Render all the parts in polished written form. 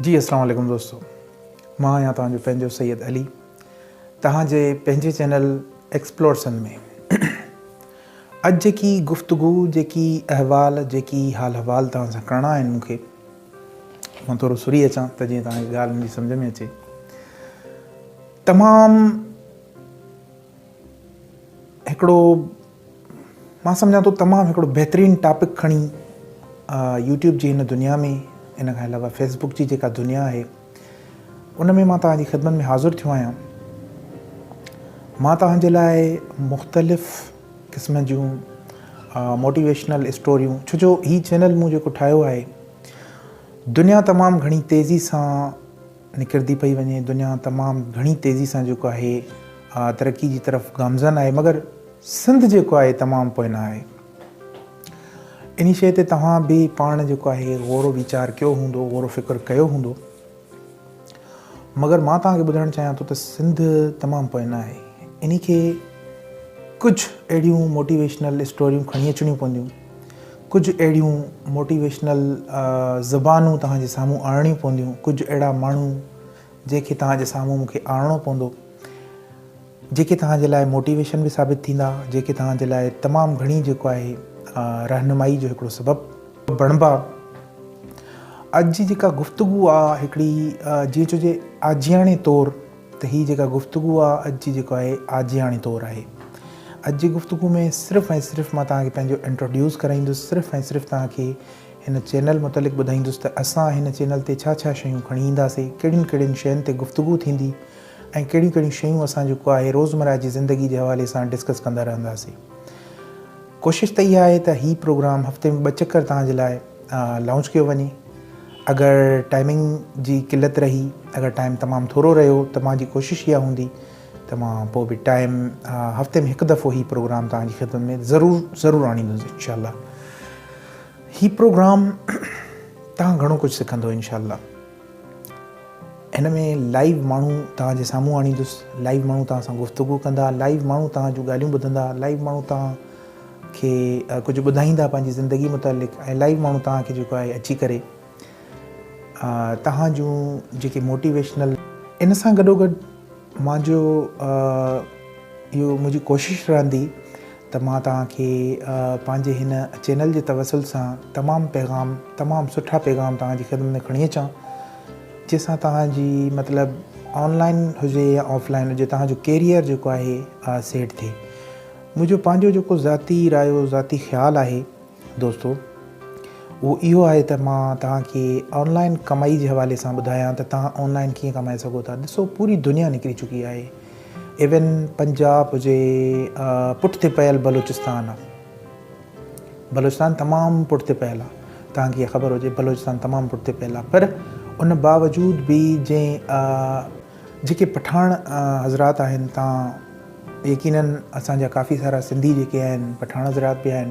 جي اسلام عليڪم دوستو مان آهيان توهان جو پنهنجو سيد علي توهان جي پنهنجي چينل ايڪسپلور سنڌ ۾ اڄ جيڪي گفتگو جيڪي احوال جيڪي حال احوال توهان سان ڪرڻا آهن مون کي مان ٿورو سري اچان ته جيئن توهان کي ڳالهه منهنجي سمجھ ۾ اچي تمام هڪڙو مان سمجهان ٿو تمام هڪڙو بهترين ٽاپڪ کڻي يوٽيوب جي هن دنيا ۾ ان کان علاوه فيسبوڪ جي جيڪا دنيا آهي ان ۾ مان توهان جي خدمت ۾ حاضر ٿيو آهيان. مان توهان جي لاء مختلف قسم جون موٽيويشنل اسٽوريون ڇو جو هي چينل مون جيڪو ٺاهيو آهي دنيا تمام گهڻي تيزي سان نڪرندي پئي وڃي، دنيا تمام گهڻي تيزي سان جيڪو آهي ترقي جي طرف گامزن آهي مگر سنڌ جيڪو آهي تمام پوئنا آهي. انهي شيء تي توهان به پاڻ جيڪو آهي غور و ويچار ڪيو هوندو، غور و فڪر ڪيو هوندو. مگر مان توهان کي ٻڌائڻ چاهيان ٿو ته سنڌ تمام پوئنا آهي. انهي کي ڪجهه اهڙيون موٽيويشنل اسٽوريون کڻي اچڻيون پونديون. ڪجهه اهڙيون موٽيويشنل زبانون توهان جي سامهون آڻڻيون پونديون، ڪجهه اهڙا ماڻهو جنهن کي توهان جي سامهون مون کي آڻڻو پوندو، جيڪي توهان جي لاء موٽيويشن به ثابت ٿيندا، جيڪي توهان جي لاء تمام گهڻي جيڪو آهي رهنمائي جو هڪڙو سبب بڻبا. اڄ جي جيڪا گفتگو آ هڪڙي جيئن چئجي آجياڻي طور ته هي جيڪا گفتگو آ اڄ جي جيڪو آهي آجياڻي طور آهي. اڄ جي گفتگو ۾ صرف ۽ صرف مان توهان کي پنهنجو انٽروڊيوس ڪرائيندس صرف ۽ صرف توهان کي هن چينل متعلق ٻڌائيندس ته اسان هن چينل تي ڇا ڇا شيون کڻي اينداسي ڪهڙين ڪهڙين شين تي گفتگو ٿيندي ۽ ڪهڙيون ڪهڙيون شيون اسان جيڪو آهي روزمره جي زندگي جي حوالي سان ڊسڪس ڪندا رهنداسي. ڪوشش ته اها آهي ته هي پروگرام هفتي ۾ ٻه چڪر توهان جي لاء لانچ ڪيو وڃي. اگر ٽائمنگ جي قلت رهي، اگر ٽائيم تمام ٿورو رهيو ته مان جي ڪوشش اها هوندي ته مان پوء به ٽائيم هفتي ۾ هڪ دفعو هي پروگرام توهان جي خدمت ۾ ضرور ضرور آڻيندس انشاء الله. هي پروگرام توهان گهڻو ڪجهه سکندو انشاء الله. هن ۾ لائيو ماڻهو توهان جي سامهون آڻيندس، لائيو ماڻهو توهان سان گفتگو ڪندا، لائيو ماڻهو توهان جون ڳالهيون ٻڌندا، لائيو ماڻهو توهان کي ڪجهه ٻڌائيندا پنهنجي زندگي متعلق ۽ لائيو ماڻهو توهان کي جيڪو آهي اچي ڪري توهان جون جيڪي موٽيويشنل ان سان گڏوگڏ مانجو اهو منهنجي ڪوشش رهندي ته مان توهان کي پنهنجي هن چينل جي توسل سان تمام پيغام تمام سٺا پيغام توهان جي خدمت ۾ کڻي اچان جنهن سان توهان جي مطلب آن لائن هجي يا آف لائن هجي توهان جو ڪيريئر جيڪو آهي سيٽ ٿئي منهنجو پنهنجو جيڪو ذاتي رايو ذاتي خيال آهي دوستو اهو اهو آهي ته مان توهان کي آن لائن ڪمائي جي حوالي سان ٻڌايان ته توهان آن لائن ڪيئن ڪمائي سگهو ٿا ڏسو پوري دنيا نڪري چڪي آهي ايون پنجاب هجي پٺتي پيل بلوچستان آ بلوچستان تمام پٺتي پيل آ توهان کي خبر هجي بلوچستان تمام پٺتي پيل آ پر ان باوجود به جنهن جيڪي پٺاڻ حضرات آهن تان يقينن اسان جا ڪافي سارا سنڌي جيڪي آهن پٺاڻ حضرات به آهن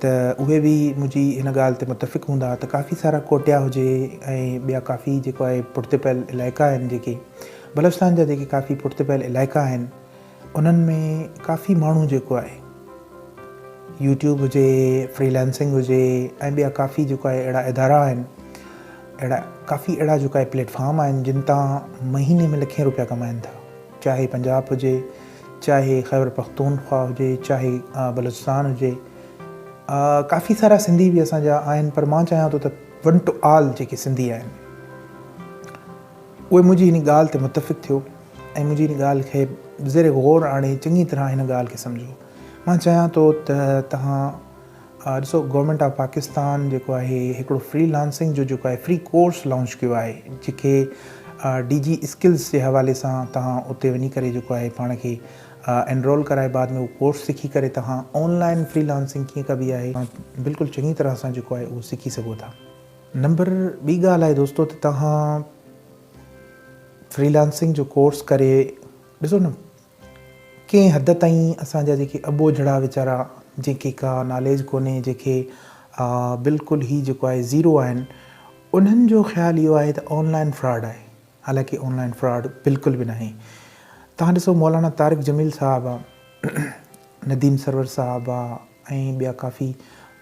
ته اهي به منهنجي هن ڳالهه تي متفق هوندا ته ڪافي سارا ڪوٽيا هجي ۽ ٻيا ڪافي جيڪو آهي پٺتي پيل علائقا آهن جيڪي بلوچستان جا جيڪي ڪافي پٺتي پيل علائقا آهن انهن ۾ ڪافي ماڻهو جيڪو آهي يوٽيوب هجي فري لانسنگ هجي ۽ ٻيا ڪافي جيڪو آهي اهڙا ادارا آهن اهڙا ڪافي اهڙا جيڪو آهي پليٽ فارم آهن جن تان مهيني ۾ لکين روپيا ڪمائن ٿا چاهي پنجاب هجي چاهي خيبر پختونخوا هجي چاهي بلوچستان هجي ڪافي سارا سنڌي به اسان جا آهن پر مان چاهيان ٿو ته ون ٽو آل جيڪي سنڌي آهن اهي منهنجي هن ڳالهه تي متفق ٿيو ۽ منهنجي هن ڳالهه کي زير غور آڻي چڱي طرح هن ڳالهه کي سمجهو. مان چاهيان ٿو ته توهان ڏسو گورنمينٽ آف پاڪستان جيڪو آهي هڪڙو فري لانسنگ جو جيڪو آهي فري ڪورس لانچ ڪيو آهي جيڪي ڊي جي اسڪلز جي حوالي سان توهان اتي وڃي ڪري جيڪو آهي پاڻ کي انرول ڪرائي بعد ۾ اهو ڪورس سکي ڪري توهان آن لائن فري لانسنگ ڪيئن ڪبي آهي بلڪل چڱي طرح سان جيڪو آهي اهو سکي سگهو ٿا. نمبر ٻي ڳالهه آهي دوستو ته توهان فري لانسنگ جو ڪورس ڪري ڏسو نه ڪنهن حد تائين اسان جا جيڪي اٻوجهڙا ويچارا جنهن کي ڪا ناليج ڪونهي جنهن کي بلڪل هي جيڪو آهي زيرو آهن انهن جو خيال اهو آهي ته آن لائن فراڊ آهي حالانڪه آن لائن فراڊ بلڪل به ناهي توهان ڏسو مولانا طارق جميل صاحب آ نديم سرور صاحب آ ۽ ٻيا ڪافي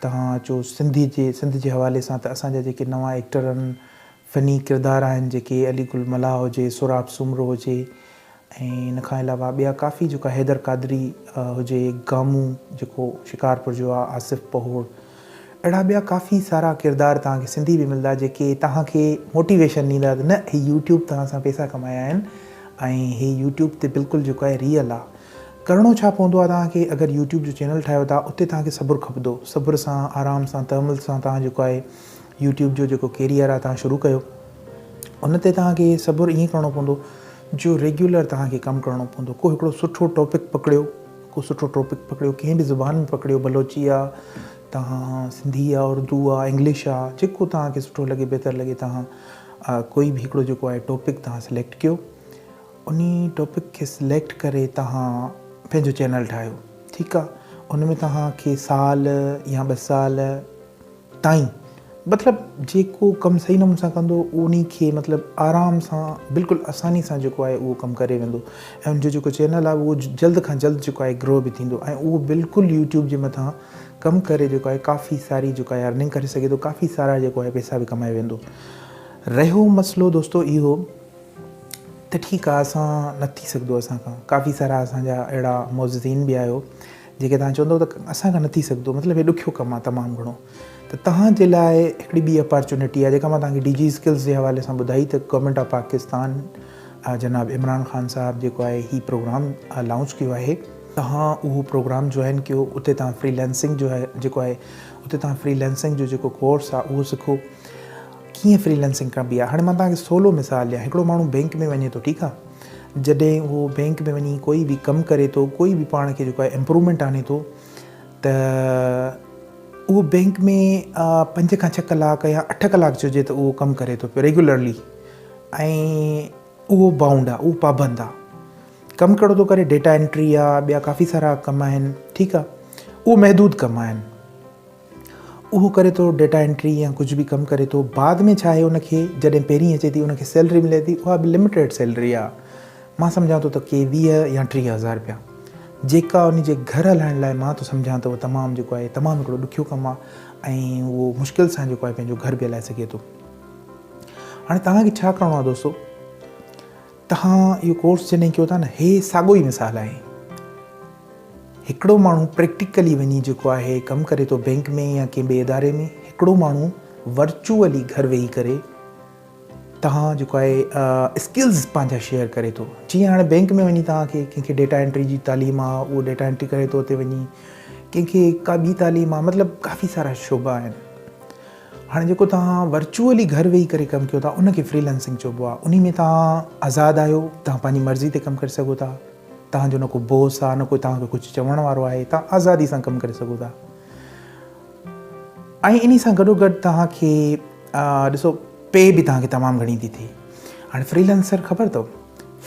توهان اچو سنڌي جي سنڌ جي حوالي سان ته اسان جا جيڪي نوان ايڪٽر آهن فني ڪردار آهن جيڪي علي گل ملاح هجي، سهراب سومرو هجي ۽ ان کان علاوه ٻيا ڪافي جيڪا حيدر قادري هجي، گامون جيڪو شڪارپور جو آهي، آصف پهوڙ اهڙا ٻيا ڪافي سارا ڪردار توهان کي سنڌي به ملندا جيڪي توهان کي موٽيويشن ڏيندا ته نه هي يوٽيوب تان اسان پيسا ڪمايا آهن ۽ هي يوٽيوب تي بلڪل جيڪو آهي ريئل آهي. ڪرڻو ڇا پوندو آهي توهان کي اگر يوٽيوب جو چينل ٺاهيو ٿا اتي توهان کي صبر کپندو صبر سان آرام سان تحمل سان توهان جيڪو آهي يوٽيوب جو جيڪو ڪيريئر آهي توهان شروع ڪيو ان تي توهان کي صبر ائين ڪرڻو پوندو جو ريگيولر توهان کي ڪم ڪرڻو پوندو ڪو هڪڙو سٺو ٽاپڪ پڪڙيو ڪو سٺو ٽاپڪ پڪڙيو ڪنهن به زبان ۾ پڪڙيو بلوچي آ توهان سنڌي آ اردو آ انگلش آ جيڪو توهان کي سٺو لڳي بهتر لڳي توهان ڪوئي به هڪڙو جيڪو آهي ٽاپڪ توهان سليڪٽ ڪيو انهي ٽاپڪ کي سليڪٽ ڪري توهان پنهنجو چينل ٺاهيو ٺيڪ آ ان ۾ توهان کي سال يا ٻه سال تائين مطلب جيڪو ڪم صحيح نموني سان ڪندو انهي کي مطلب آرام سان بلڪل آساني سان جيڪو آهي اهو ڪم ڪري ويندو ۽ ان جو جيڪو چينل آهي اهو جلد کان جلد جيڪو آهي گرو به ٿيندو ۽ اهو بلڪل يوٽيوب جي مٿان ڪم ڪري جيڪو آهي ڪافي ساري جيڪو آهي ارننگ ڪري سگهي ٿو ڪافي سارا جيڪو آهي پيسا به ڪمائي ويندو. رهيو مسئلو دوستو اهو ته ٺيڪ آهي اسان نه ٿي سگهندو اسان کان ڪافي سارا اسان جا اهڙا معززين به آهيو جيڪي توهان چوندو ته اسان کان نه ٿي سگهندو مطلب هي ڏکيو ڪم آهي تمام گهڻو ته توهان جي لاء هڪڙي ٻي اپارچونيٽي آهي جيڪا مان توهان کي ڊي جي اسڪلز جي حوالي سان ٻڌائي ته گورنمينٽ آف پاڪستان جناب عمران خان صاحب جيڪو آهي هي پروگرام لانچ ڪيو آهي توهان اهو پروگرام جوائن ڪيو اتي توهان فري لانسنگ جو جيڪو آهي اتي توهان فري لانسنگ جو جيڪو ڪورس آهي اهو سکو ڪيئن فري لانسنگ ڪبي آهي هاڻي مان توهان کي سولو مثال ڏيان هڪڙو ماڻهو بينڪ ۾ وڃي ٿو ٺيڪ آهي جڏهن اهو بينڪ ۾ وڃي ڪوئي به ڪم ڪري ٿو ڪوئي به پاڻ کي جيڪو آهي امپروومينٽ آڻي ٿو ته اهو بينڪ ۾ پنج کان ڇهه ڪلاڪ يا اٺ ڪلاڪ چئجي ته اهو ڪم ڪري ٿو پيو ريگيولرلي ۽ اهو بائونڊ آهي اهو پابند آهي ڪم ڪهڙو ٿو ڪري ڊيٽا انٽري آهي ٻيا ڪافي سارا ڪم آهن ٺيڪ آهي اهو محدود ڪم آهن اهو ڪري ٿو ڊيٽا انٽري يا ڪجهه به ڪم ڪري ٿو بعد ۾ ڇا آهي ان کي جڏهن پهرين اچي ٿي ان کي سيلري ملي ٿي اها به لميٽيڊ سيلري آهي مان سمجهان ٿو ته ڪي 20 يا 30 هزار رپيا جيڪا ان جي گهر هلائڻ لاء مان ٿو سمجهان ته اهو تمام جيڪو آهي تمام هڪڙو ڏکيو ڪم آهي ۽ اهو مشڪل سان جيڪو آهي پنهنجو گهر به هلائي سگهي ٿو هاڻي توهان کي ڇا ڪرڻو آهي دوستو توهان اهو ڪورس جڏهن ڪيو ٿا نه هي ساڳو ئي مثال آهي. هڪڙو ماڻهو پريڪٽيڪلي وڃي جيڪو آهي ڪم ڪري ٿو بينڪ ۾ يا ڪنهن ٻئي اداري ۾ هڪڙو ماڻهو ورچوئلي گهر ويهي ڪري توهان جيڪو آهي اسڪلز پنهنجا شيئر ڪري ٿو جيئن هاڻي بينڪ ۾ وڃي توهان کي ڪنهن کي ڊيٽا انٽري جي تعليم آهي اهو ڊيٽا انٽري ڪري ٿو اتي وڃي ڪنهن کي ڪا ٻي تعليم آهي مطلب ڪافي سارا شعبا آهن هاڻي جيڪو توهان ورچوئلي گهر ويهي ڪري ڪم ڪيو ٿا ان کي فري لانسنگ چئبو آهي انهي ۾ توهان آزاد آهيو توهان پنهنجي مرضي تي ڪم ڪري سگهو ٿا توهان جو نه ڪو بوس آهي نه ڪو توهان کي ڪجهه چوڻ وارو آهي توهان آزادي سان ڪم ڪري سگهو ٿا ۽ انهي سان گڏو گڏ توهان کي ڏسو پي به توهان کي تمام گهڻي ٿي ٿئي هاڻي فري لانسر خبر اٿو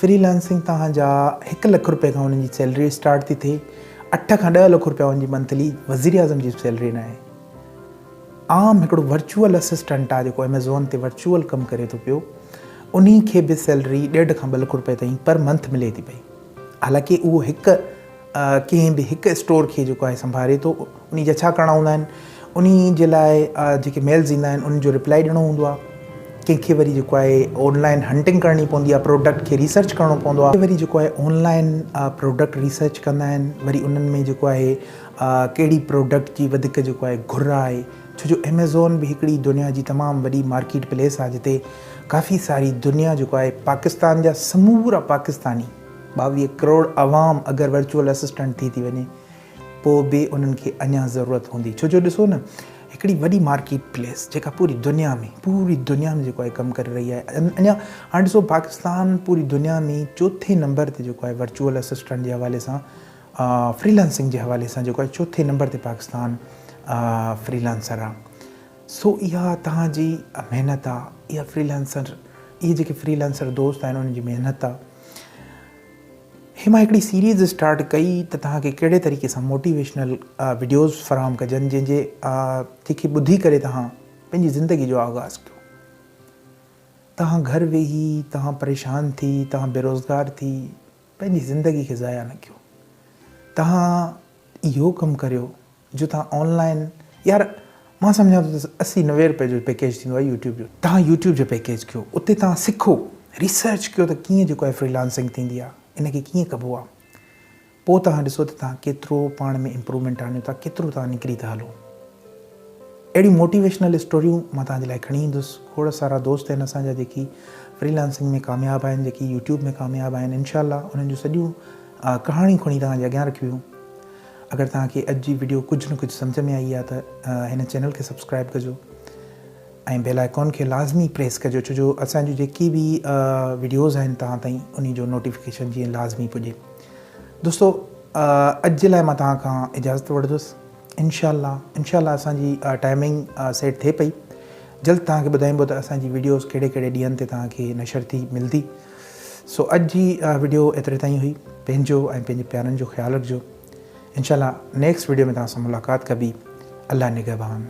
فري لانسنگ توهان جا هڪ لک روپئي کان انهن جي سيلري اسٽارٽ ٿي ٿئي اٺ کان ڏهه لک روپيا ان جي منٿلي وزير اعظم جي سيلري نه آهي عام هڪڙو ورچوئل اسسٽنٽ آهي جيڪو ايميزون تي ورچوئل ڪم ڪري ٿو پيو انهي کي به سيلري ڏيڍ کان ٻه لک روپئي تائين پر منٿ ملي ٿي پئي حالانڪه اهو هڪ ڪنهن به هڪ اسٽور کي جيڪو آهي سنڀاري ٿو انهي جا ڇا ڪرڻا هوندا آهن انهي جي لاء جيڪي ميلز ايندا آهن انهن جو رپلائي ڏيڻو هوندو آهي ڪنهن کي وري جيڪو آهي آن لائن هنٽنگ ڪرڻي پوندي آهي پروڊڪٽ کي ريسرچ ڪرڻو پوندو آهي وري جيڪو آهي آن لائن پروڊڪٽ ريسرچ ڪندا آهن وري انهن ۾ جيڪو آهي ڪهڙي پروڊڪٽ جي وڌيڪ جيڪو آهي گهر آهي ڇو جو ايميزون به هڪڙي دنيا جي تمام وڏي مارڪيٽ پليس آهي جتي ڪافي ساري دنيا جيڪو آهي پاڪستان جا سمورا پاڪستاني 22 ڪروڙ عوام اگر ورچوئل اسسٽنٽ ٿي ٿي وڃي پوء به انهن کي اڃا ضرورت هوندي ڇو جو ڏسو نه هڪڙي وڏي مارڪيٽ پليس جيڪا پوري دنيا ۾ پوري دنيا ۾ جيڪو آهي ڪم ڪري رهي آهي اڃا هاڻي ڏسو پاڪستان پوري دنيا ۾ چوٿين نمبر تي جيڪو آهي ورچوئل اسسٽنٽ جي حوالي سان فري لانسنگ جي حوالي سان جيڪو آهي چوٿين نمبر تي پاڪستان فري لانسر آ سو اها توهان جي محنت آ اها فري لانسر اهي جيڪي فري لانسر دوست آهن انهن جي محنت آ هي مان هڪڙي سيريز اسٽارٽ ڪئي ته توهان کي ڪهڙي طريقي سان موٽيويشنل وڊيوز فراهم ڪجن جنهن جي جنهن کي ٻڌي ڪري توهان پنهنجي زندگي جو آغاز ڪيو توهان گهر ويهي توهان پريشان ٿي توهان بيروزگار ٿي پنهنجي زندگي کي ضايع نه ڪيو. توهان اهو ڪم ڪريو جو توهان آن لائن يار مان سمجهان ٿو ته 80 90 روپئي جو پيڪيج ٿيندو آهي يوٽيوب جو. توهان يوٽيوب جو پيڪيج ڪيو اتي توهان سکو ريسرچ ڪيو ته ڪيئن جيڪو آهي فريلانسنگ ٿيندي آهي ان کي ڪيئن ڪبو آهي پوء توهان ڏسو ته توهان ڪيترو پاڻ ۾ امپروومينٽ آڻيو ٿا ڪيترو توهان نڪري ٿا هلو. اهڙيون موٽيويشنل اسٽوريون مان توهان جي لاء کڻي ايندس. کوڙ سارا دوست آهن اسان جا جيڪي فريلانسنگ ۾ ڪامياب آهن جيڪي يوٽيوب ۾ ڪامياب آهن انشاء الله انهن جون سڄيون ڪهاڻيون کڻي توهان جي اڳيان رکبيون. اگر توهان کي اڄ جي وڊيو ڪجهه نه ڪجهه سمجهه ۾ آئي آهي ته هن چينل کي سبسڪرائب ڪجو ۽ بيل آئيڪون کي لازمي پريس ڪجو ڇو جو اسان جون جيڪي به وڊيوز آهن توهان تائين انهي جو نوٽيفڪيشن جيئن لازمي پڄي. دوستو اڄ جي لاء مان توهان کان اجازت وٺندس. انشاء الله انشاء الله اسان جي ٽائمنگ سيٽ ٿئي پئي جلد توهان کي ٻڌائينبو ته اسان جي ويڊيوز ڪهڙي ڪهڙي ڏينهن تي توهان کي نشر ٿي ملدي سو اڄ جي ويڊيو ايتري تائين هئي پنهنجو ۽ پنهنجي پيارن جو خيال رکجو انشاء الله نيڪسٽ ويڊيو ۾ توهان سان ملاقات ڪبي الله نگهبان.